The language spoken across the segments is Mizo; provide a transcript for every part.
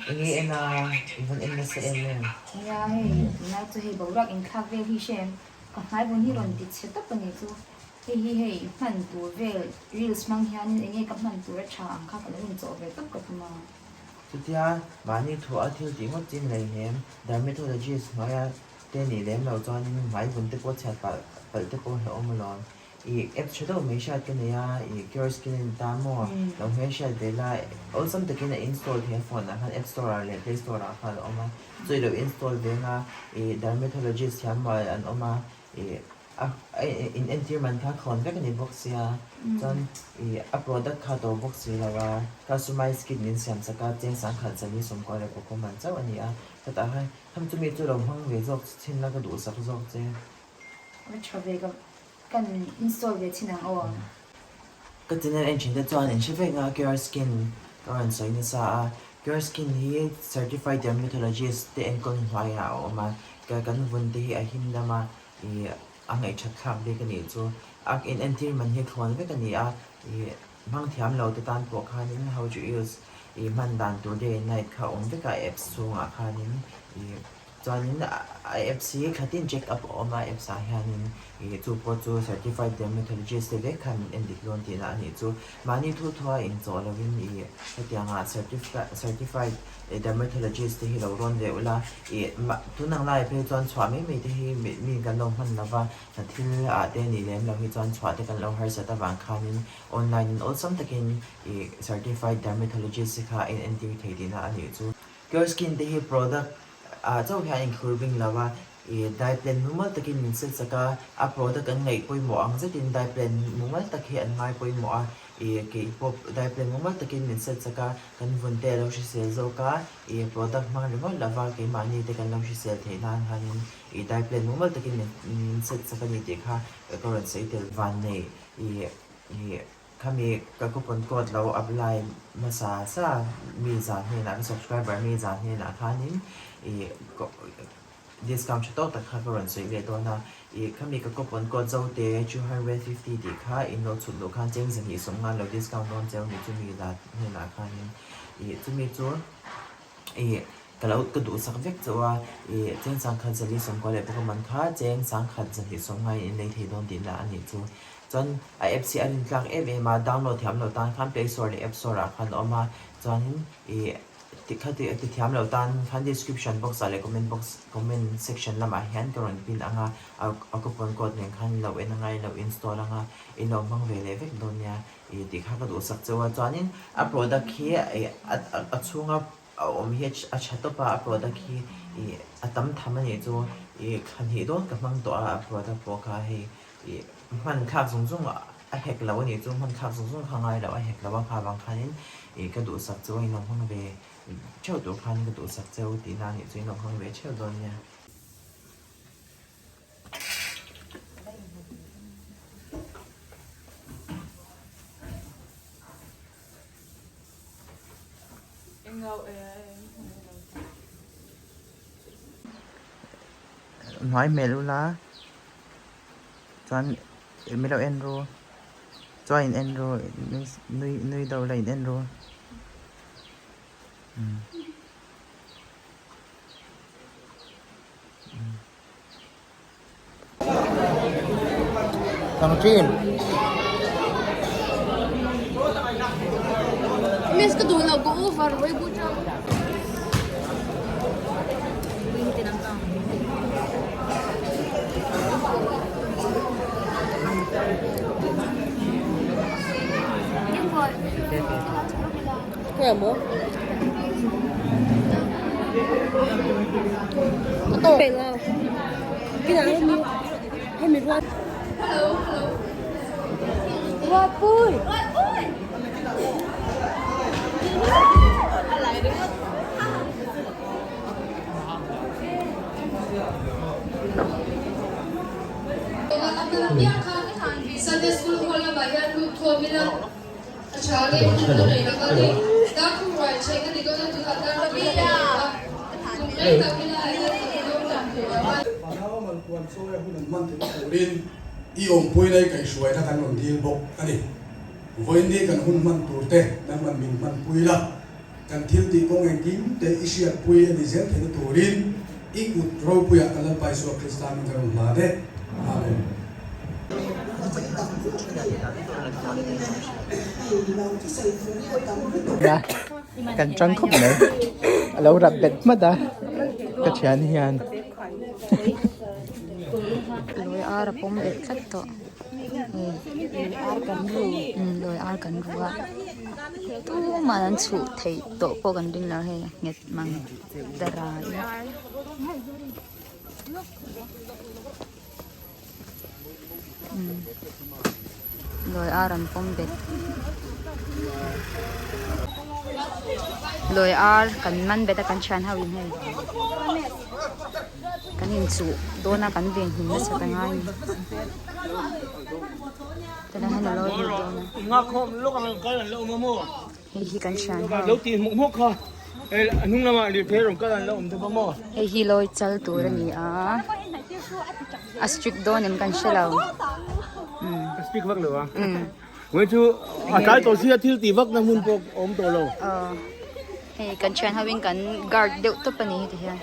Enge en a, i vawn en nasa em em? Nia hei, tunlai chu hei boruak inthlak vel hi hre em? Ka hmai vun hi rawn ti chhe tawp a nih chu. Hei hi hei hman tur vel reels hmang hianin enge ka hman tur a tha ang kha ka lo inchawh ve tawp ka tum a. Chutia mahni thuah a thil tih ngawt chin lei hnem dermatologist hnuaia te nih lem lo chuanin hmai vun te pawh chhiat palh palh te pawh hlauhawm alawm. I app tha deuh mai hriat ka nei a, i Cure Skin a ni ta maw? Lo hmelhriat ve la, awlsam takin a install thei a phone ah khan app store ah leh play store ah khan a awm a, chu i lo install ve anga i dermatologist thiam mual an awm a, i a in entir man kha khawn vek a ni bawk sia, chuan i a product kha to bawk si lo a, customize kit min siam sak a, cheng sangkhat zali sawmkua leh pawh man chauh a ni a, chutah khan kham chumi chu lo hmang ve zawk chhin la ka duhsak zawk che. A tha ve ka Kan install ve chin ang aw. Ka channel en thin te chuan in hre vek nga Cure Skin ka rawn sawi nasa a, Cure Skin hi certified dermatologist te enkawl hnuaiah a awm a, ka kan vun te hi a him dam a, ih a ngaihthat thlak bik a nih chu. A in entir man hi thlawn vek a ni a, ih hmang thiam lo te tan pawh khanin how to use ih hman dan tur day and night kha a awm vek a apps chhungah khanin ih Chuanin a apps hi thlatin check up a awm a, apps ah hianin ih chu pawh chu certified dermatologist te vek khan min en dik dawn tihna a nih chu. Mahni thu thua inchawh lovin ih hetianga certified dermatologist te hi lo rawn ve ula, ih tun ang laiah phei chuan chhuah mai mai te hi mi kan lo hman lova, hna thil ah te nih lem loh hi chuan chhuah te kan lo harsat avang khanin online in awlsam takin ih certified dermatologist te kha a inentir thei tihna a nih chu. Cure Skin te hi product ah chauh hian a inkhur bing lo a, ih dye plan mumal takin min set sak a, a product an ngaih pawimawh ang zetin dye plan mumal tak hi an ngai pawimawh a, ih kei pawh dye plan mumal takin min set sak a, kan vun te a lo hrisel zawk a, ih product hmang ringawt lova keimahni te kan lo hrisel theih nan khanin ih dye plan mumal takin min min set sak a ni tih kha ka rawn sawi tel van nei ih ih. Khami ka coupon code lo apply hmasa sa mi zah hnenah ka subscriber mi zah hnenah khanin ih discount tha tawk tak kha ka rawn sawi leh dawn a, ih khami ka coupon code zote 250 tih kha in lo chhut luh khan cheng zahnih sawmnga lo discount dawn cheu ni chumi zah hnenah khanin ih chumi chu ih ka lo ka duhsak vek chauh a, ih cheng sangkhat zali sawmkua leh pawh ka man kha cheng sangkhat zahnih sawmnga in in lei thei dawn tihna a nih chu. Chuan a apps hi a rintlak em em a, download thiam loh tan khan play store leh app store ah khan a awm a, chuanin ih ti kha ti ti thiam loh tan khan description box ah leh comment box comment section lamah hian ka rawn pin ang a, a coupon code nen khan lo en anga in lo install anga in lo hmang ve leh vek dawn nia ih tih kha ka duhsak chauh a, chuanin a product hi ih a chhunga a awm hi a tha tawp a, a product hi ih a tam tham a nih chu ih thla hnih dawn ka hmang tawh a, a product pawh kha hei Ih, hman thlak zung zung a hek lo a nih chu, hman thlak zung zung kha ngai lo, a hek lo a kha vang khanin ih ka duhsak chu a inlo hmang ve theuh tur khan ka duhsak cheu tihna a nih chu inlo hmang ve theuh dawn nia. Hnuai hmel ula. Chuan min lo en ru chuan in en ru nui nui deuh la in en ru umm Thằng chim Miss ka duh lo ka over voi bu chang. Sunday School hall lamah hian lut khawm ila a tha nge hun ka nei lova ni darkhum ruai chheng a ni dawn a tunah tan ka ni a tum reng tak ila ah hian kan dawn dan thei lo a. Vanau Malpuan chawi a hun an hman theihna turin i awmpuina i kaihhruaina kan rawn dil bawk a ni. Vawiin ni kan hun hman tur te nangman min hmanpui la. Kan thil tih kawng engkim te i hriatpui a ni zel theihna turin i kut ropuiah kan Lalpa Isua Krista min ka rawn hlan e. Amen. Kan tang khawp mai a lo rap bet hmat a ka thian hian. Lawi ar a pawm bet tlat tawh. Lawi ar kan ru a tumah an chhuh theih tawh pawh kan ring lo hei nghet mang darai lawi ar an pawm bet lawi ar kan man bet a kan thian ho in hei. Kan inchuh dawn a kan ven hlim nasa ta ngai a ni. Tunah hian a lo lut dawn a. Hei hi kan hrian ho. Hei hi lawi chal tur a ni a. A strict dawn em kan hre lo. Hei kan thian ho in kan guard deuh tawp a ni heti hian.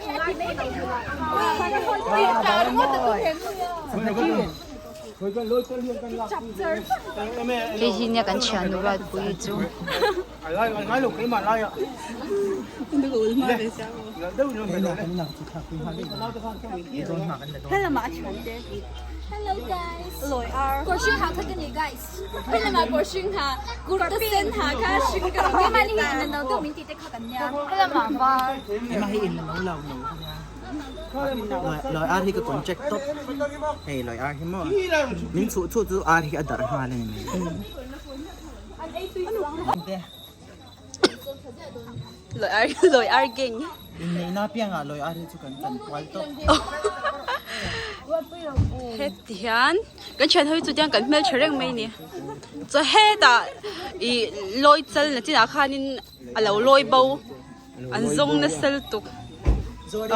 Hei hi nia kan thian nu Ruatpuii chu. Hello guys. Kawr hring ha kha ka ni guys. Helamah kawr hring ha kurta sen ha kha hring ka rawn ken ta. Helamah var. Keimah hi in la no lo no ka nia. Lawi ar hi ka contract tawp. Hei lawi ar hi maw min chhuh chhuh chu ar hi a darh nghal a ni mai. Lawi ar lawi ar gang. Inneihna piangah lawi ar hi chu kan chan kual tawp. Heti hian kan thian ho hi chu tiang kan hmeltha reng mai a ni. Chaw hetah ih lawi chal na chinah khanin a lo lawi bo an zawng nasa lutuk.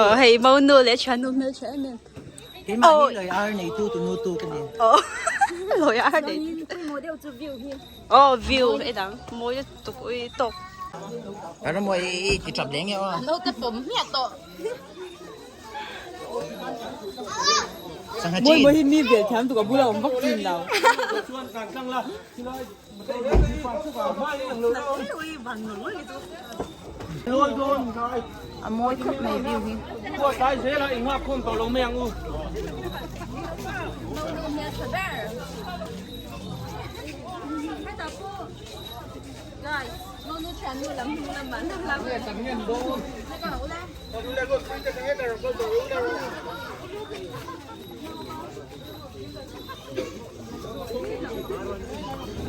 Aw hei monu leh thiannu hmeltha em em. Keimah hi lawi ar neitu tu nu tu ka ni. Aw lawi ar neitu. Aw view e dang mawi lutuk ui tawk. Ka ram mawi i tap leh nge aw. Naute pawm hmiah tawh. Sangha chin. Mawi hi mi vel thiam tuk a bula awm vak chin lo. A mawi khawp mai view hi.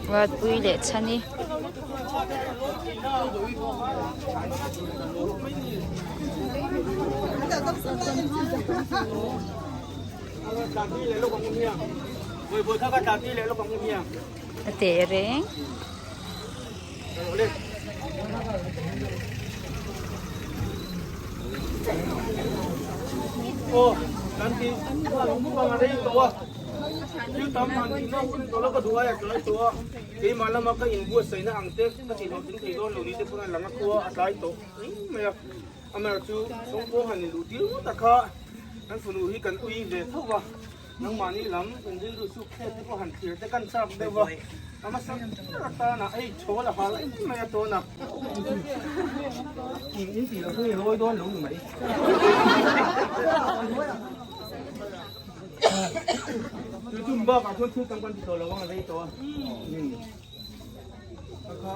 Ruatpui leh Chhani. A teh reng. Nangmahni lam in rilru chu khet te pawh han thlir te kan chak deuh a, a hmasa ber atana hei chhawl a hal em mai a tawn a, in in tih loh chu i lawi dawn lo ni mai. Chu chum bakah chuan thil tam kan ti tawh lo ang a rei tawh a, ka kha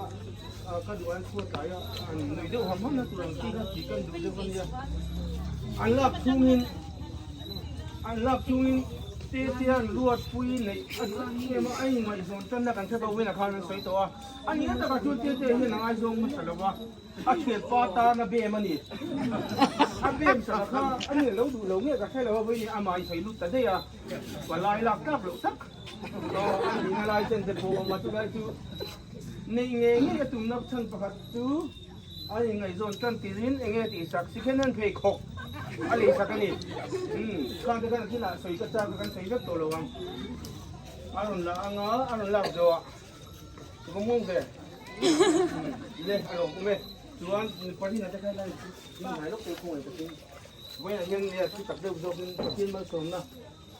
ka duh an chhuat tlai a, an nui deuh ham ham na tur ang chi kha tih kan duh deuh a nia, an lak chhungin. An lak chungin te te an ruat pui neih a duh em em a, a inngaihzawn tanna kan hre bo in a khan an sawi tawh a, a nia takah chuan te te hian a ngaizawng hmasa lo a, a thianpa tan a bem a ni. A bem sak kha a ni lo duh lo nge ka hre lo a vawiin amah i sawi lut ta daih a, palai lak tlak loh tak a nihna lai chen te pawh a awm a, chulai chu neih ngei ngei a tumna chhan pakhat chu. A inngaihzawn tan tirin eng nge tih sak si khen an pheikhawk a lei sak a ni. Umm, khang te khan a thinah sawi ka chak a kan sawi vek tawh lo ang. A rawn la ang a, a rawn lak zawh ah ka va nghawng ve. Umm, le a lawm awm e. Chuan Parina te kha lai ngai lawk te khawngaih takin vawiinah hian nia thu tak deuh zawkin Pathian malsawmna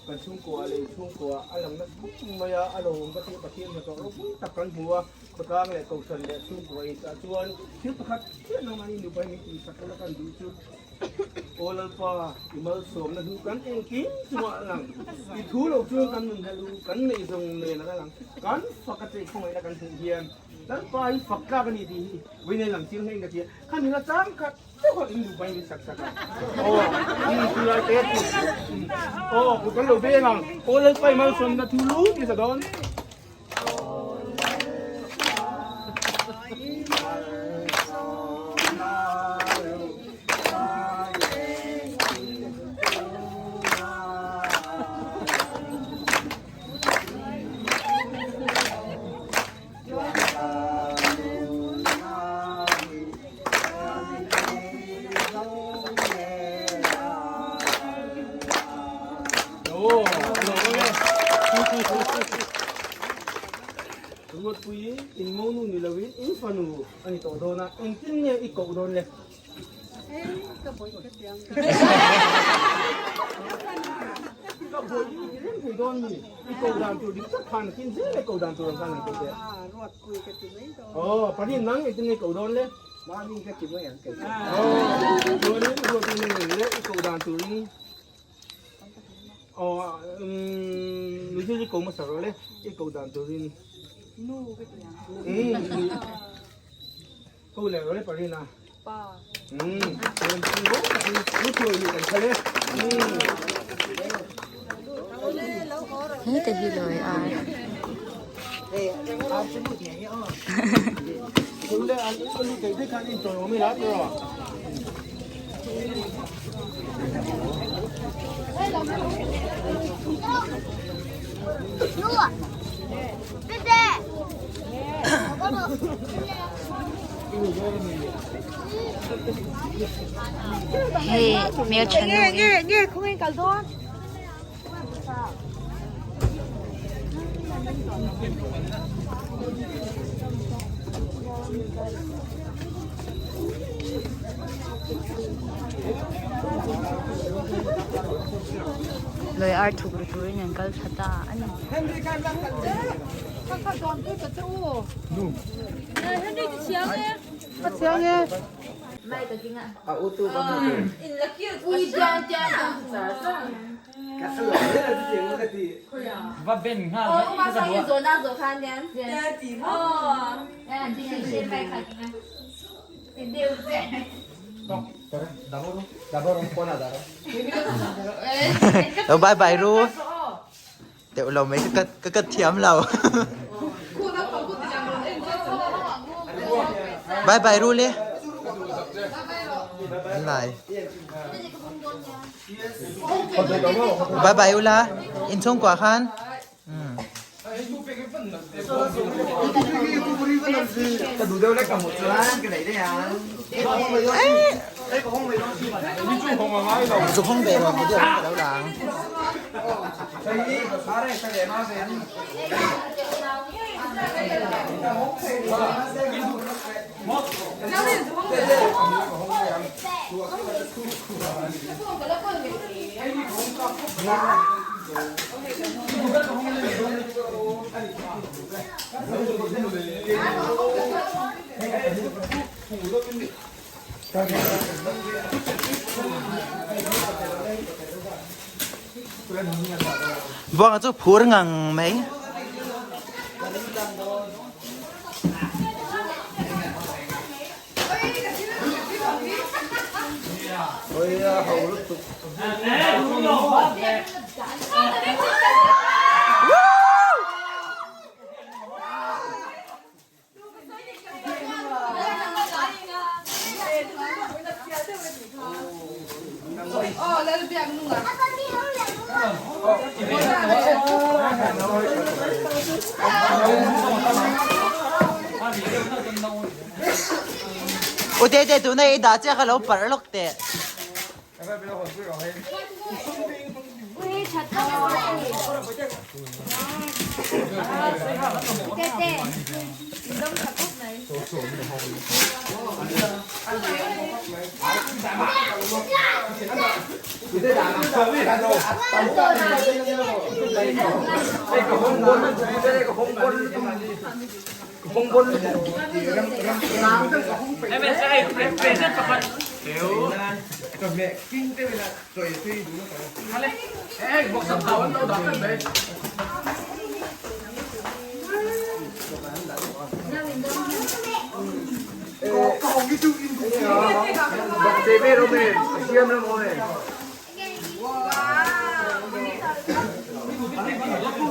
kan chhungkua leh chhungkua a lang nasa khawp mai a, a lo awm ka tih Pathian hnathawh ropui tak kan hmu a, khawtlang leh kohhran leh chhungkua in tah chuan thil pakhat chiah nang mahni nupa hi min tihsak ula kan duh chu Aw Lalpa i malsawmna hnu kan engkim chungah a lang, i thu lo chuan kan nun hlu kan neih zawng nen a lang, kan fak a chei khawngaihna kan hmuh hian Lalpa hi fak tlak a ni tih hi vawiin a lang chiang hle in ka tia. Kha nula chang khat deuh kha in duh in sak sak a. Aw, in thu lai te chu. Aw, ku kan lo veng ang. Aw Lalpa i malsawmna thu lu ti sa dawn. Ruatpui in monu ni lovin in fanu a ni tawh dawn a, engtin nge i koh dawn le? Ka buai i ti reng thei dawn mi? I koh dan tur dik tak khan kin zel e koh dan tur ang khan an koh teh. Aw, Pathian nang engtin nge koh dawn le? Mami ka ti mai ang kei. Aw, chuanin ruatpui nge le i koh dan turin Aw, Mizo hi ko hmasa rawh le, i koh dan turin. Nu ka ti ang. Ko leh rawh le Parina. Pa. Lu kan khal e. He te hi lawi a. Hei hmeltha nu hi. Lawi ar thuk ru turin an kal thla ta a ni. Lo bye bye ru. Teuh lo mai ka ka ka thiam lo. Bye bye ru le. Lai. Bye bye ula. In chhungkua khan. Zuk hong ve rawh video ka lo lang. Buanga chu phur ngang mai. U Tete tuna i dah chiah kha lo parh lawk teh.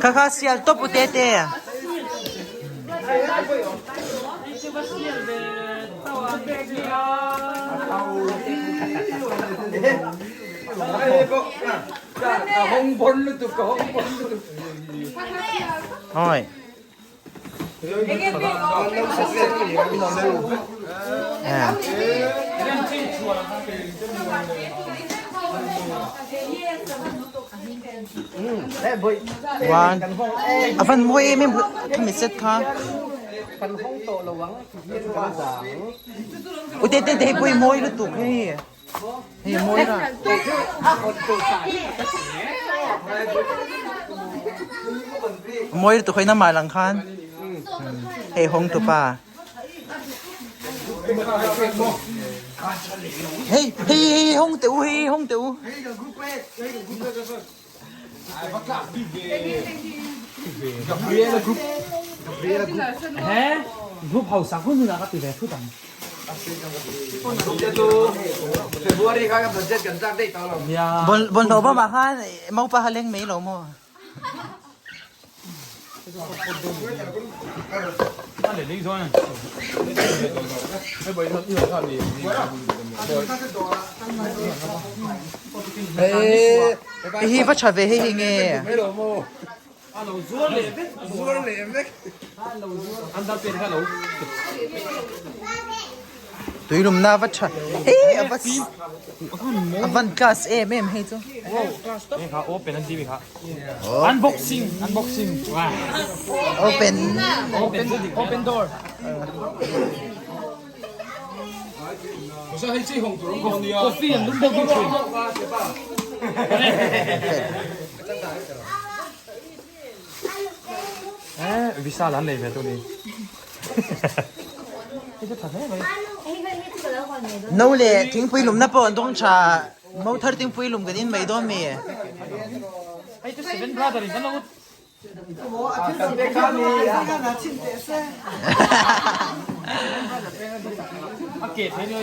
Kha kha sial tawp u tete. Oi. One. A van mawi em em khami set kha. U te te te hei pawh hi mawi lutuk hei. Hei mawi la. Mawi lutuk hei namah lang khan. Hei hawng tupa. Hei hei hei hawng teh u hei hawng teh u. Group hausa hun hunah ka ti ve thut ang. Bawlhhlawh bawmah khan maupa kha leng mai lo maw? Hei hi va tha ve hei hi nge? Tuilumna va tha hei a va a van class em em hei chu. Open an ti mi kha. Unboxing unboxing. Open. Open open door. Coffee an lum deuh bik thin. Eh, visa lan nei ve tu ni. No le thingpui lumna pawh an dawng tha mo thar thingpui lum kan in mai dawn mi. Hei chu seven brother in kan lo A ke thei ni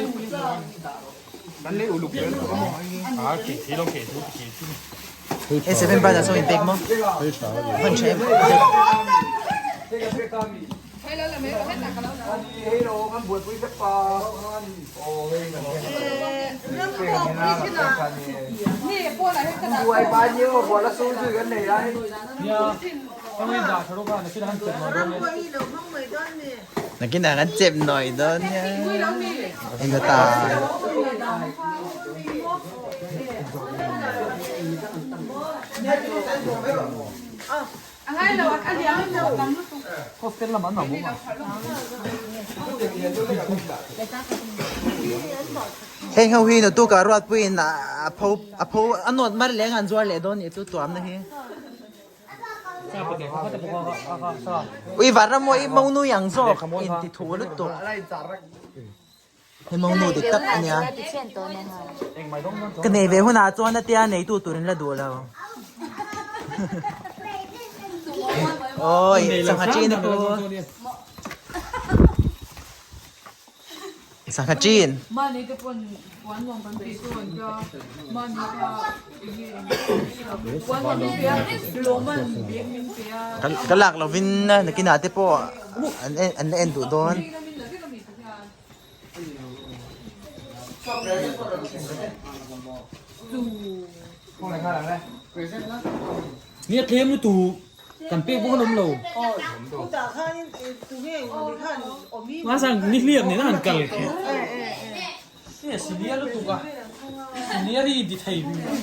kan lei uluk vel a ke thei lo ke thu ke thu. Hei seven brother saw in pek maw? Hman tha em? Nakin ah kan chep nawi dawn nia. Eng ta. Heng ho hi naktuk ah ruatpuiin a pho a pho a nawt mar leh ang an zuar leh dawn nih chu tuamna hi. Ui vanram i monu ang zawk inti thu lutuk. Hei monu dik tak a nia. Ka nei ve hunah chuan a tia neitu turin la duh lo. Awi sangha chin a ku. Sangha chin. Ka lak lovin nakinah te pawh an la en duh dawn. Ni a tlem lutuk kan pek bawk alawm lo. Mahse ni hliam nen a han kal kher. Nge senior lutuk a senior hi inti thei hrim hrim.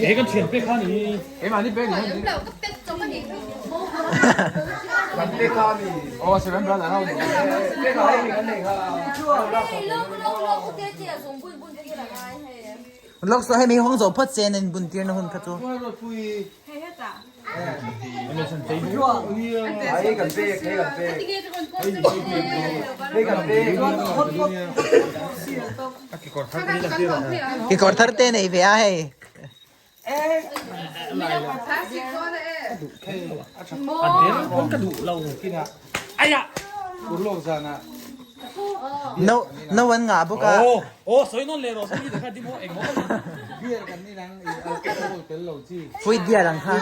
He kan thian pek kha ni. Lok so hei mi hawng zo phawt se nan bun tir na hun kha chu. Kekawr thar te nei ve a hei. No no an ngah bawk a. Fruit beer ang kha.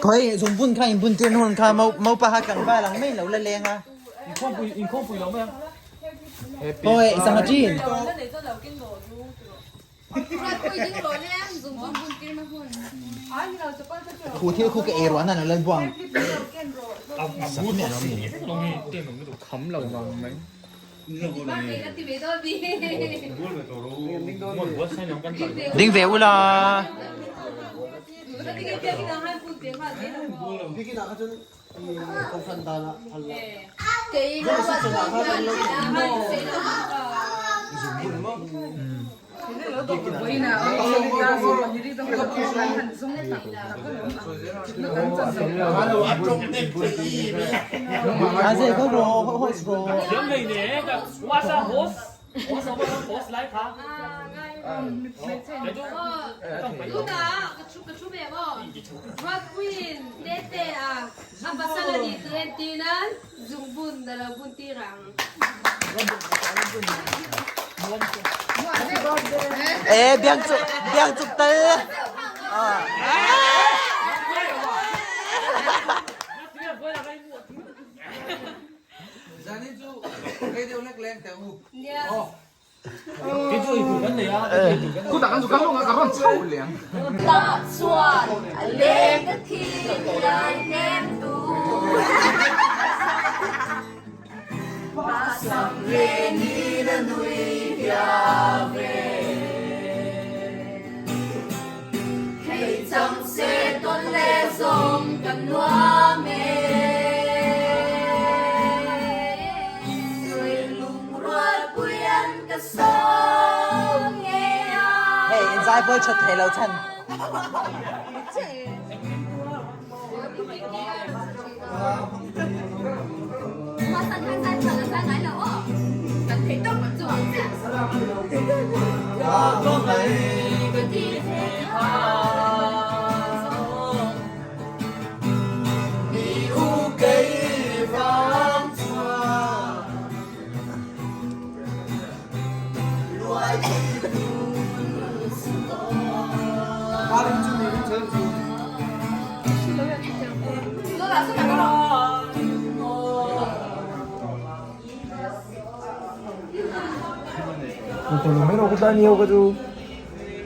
Khawi zungbun kha inbun tir na hun kha maupa kha tlangval ang mai lo la leng a. Hawi sangha chin. Khu thil khu ka ei ruah nan a lal buang. Ding ve ula. E biang chuk biang chuk tal. Tah chuan a leng ka thi lai hnem tu. Pasam le ni na nui hia ve. Hei chang se tawn le zawng kan nuam e. Hei in zai pawl that thei lo chan.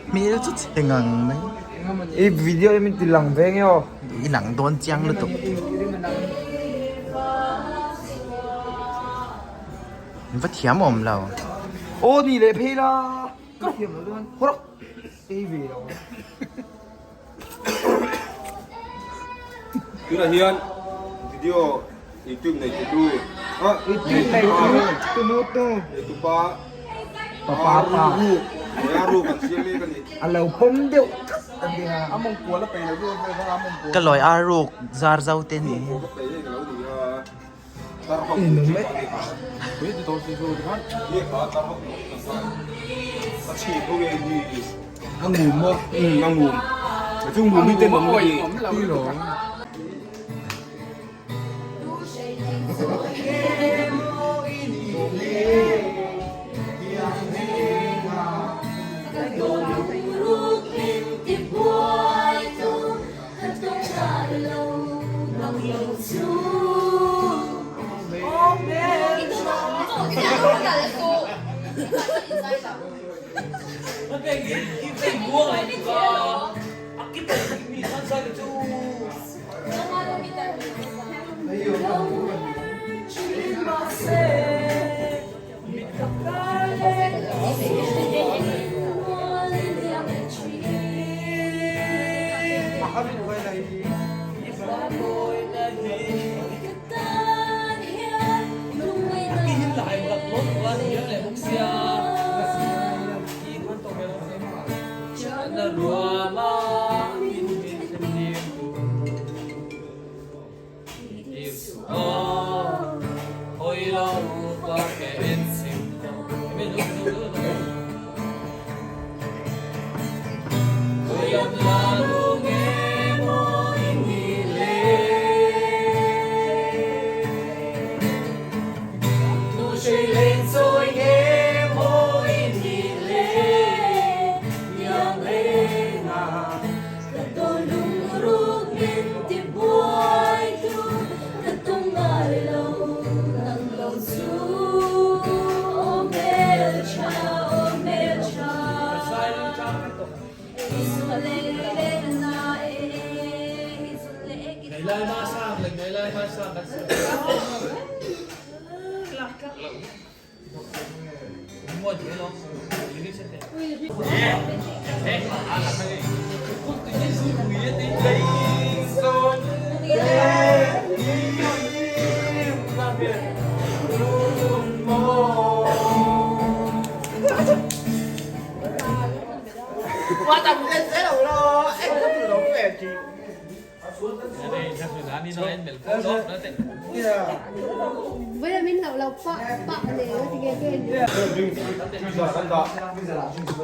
Hmel chu chhe ngang mai. I video hi min ti lang ve nge aw. I lang dawn chiang lutuk. In va thiam awm lo. Aw ni leh phei la. Ka thiam lo chuan hawrh ei ve lo. Tunah hian video YouTube nei tu ah YouTube nei tu tu nu tu nei tu pa pa pa pa ru kan siam mek a ni. A lo pawm deuh tlat a nia. Ka lawi ar ruk zar zo te ni.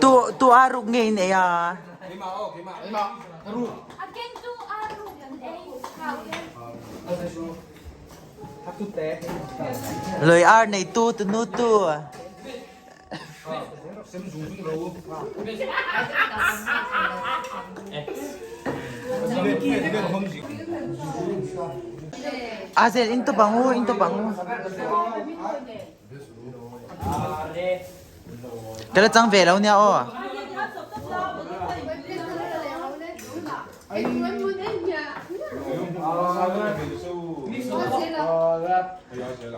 Tu tu a ruk ngei nei a. Loi ar nei tu tu nu tu. Azel in to bangu in to bangu. Ka la chang ve lo nia aw.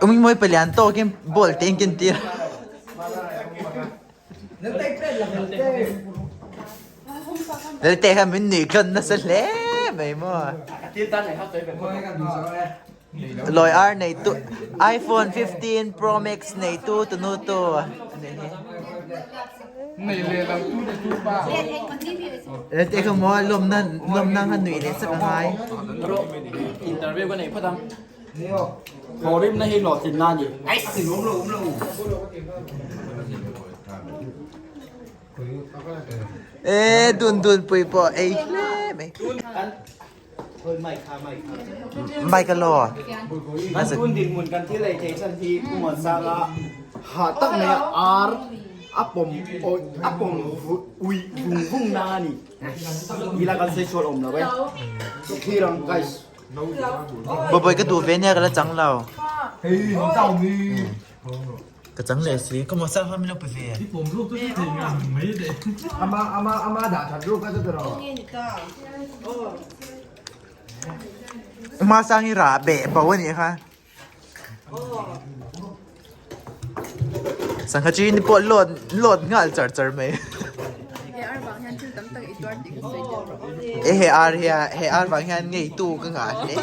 Uming moi palian to kin ball te in kin tir. Lalte kha min nuih tlawn nasa hle mai maw. Lawi ar nei tu iPhone 15 Pro Max nei tu tunu tu Lalte kha maw lawmna lawmna kha nuih leh sak a ngai. Interview ka nei phawt ang. Thawhrimna hi hlawhtlinna a ni. E dun dun pui pawh ei hle mai. Mike a law. Tun dinhmun kan thil ei thei chan hi Pu Muansanga hah tak mai a ar a pawm a pawm uih vung vung na a ni. Ila kan sawi chhuat awm lo e. Thlir ang guys. Bawbawih ka duh ve nia ka la chang lo. Ka chang leh si. Ka maw sangha min lo pe ve. Ma sang hi rah beh bo a nih kha. Sangha chi ni pawh lawt lawt nghal char char mai. E he ar hi a he ar vang hian ngei tu ka ngah hle.